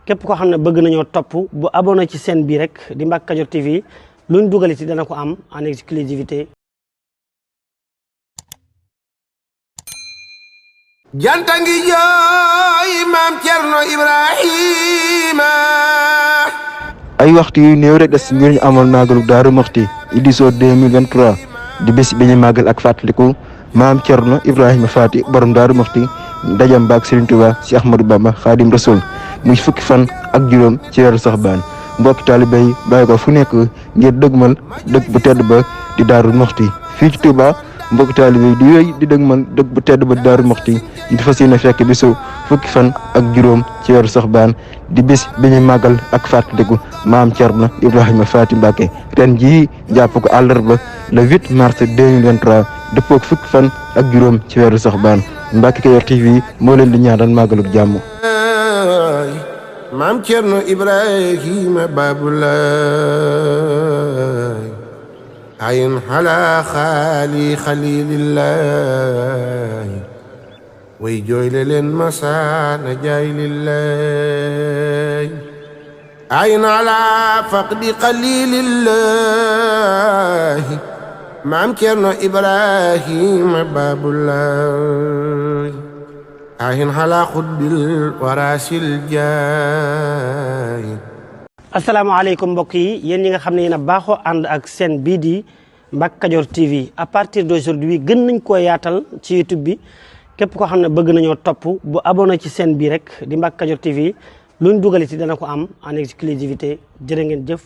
képp koo xam ne bëgg nañoo topp bu abonné ci chaîne bi rek di Mbacke Kadior TV luñ dugal ci dana ko am en exclusivité. janta ngi jooy maam Cerno Ibrahima. ay waxtu yu néew rek des ngir ñu amal màggalu Daaru Muxti édition 2023 di bés bi ñu màggal ak fàttaliku maam Cerno Ibrahima Faty borom Daaru Muxti dajam baak Serigne Touba ci Ahmadou Bamba Xaadim Rasul muy fukki fan ak juróom ci weeru Saxbaan mbokki taalibe yi bàyyi ko fu nekk ngir dëgmal dëkk bu tedd ba di Daaru Muxti fii ci Touba mbokki taalibe yi di wéy di dëgmal dëkk bu tedd ba di Daaru Muxti di fas yéene fekk bisu fukki fan ak juróom ci weeru Saxbaan di bis bi ñuy màggal ak fàttaliku maam Cerno Ibrahima Faty Mbacke ren jii jàpp ko àllarba le 8 mars 2023 dëppook fukki fan ak juróom ci weeru Saxbaan Mbacke Kadior TV moo leen di ñaanal màggaluk jàmm. maam Cerno Ibrahima Babulaay ayin xalaa xaali xalilillaay way jooyle leen masaana jaay lillaay ayin alaa faqdi xalilillaay maam Cerno Ibrahima Babulaay ayin xalaa xudbil waraasil jaay. asalaamaaleykum mbokk yi yéen ñi nga xam ne yéen a baaxoo ànd ak chaîne bii di Mbacke Kadior TV à partir d'aujourd'hui gën nañ koo yaatal ci YouTube bi képp koo xam ne bëgg nañoo topp bu abonné ci chaîne bi rek di Mbacke Kadior TV luñ dugal ci dana ko am en exclusivité jërë ngeen jëf.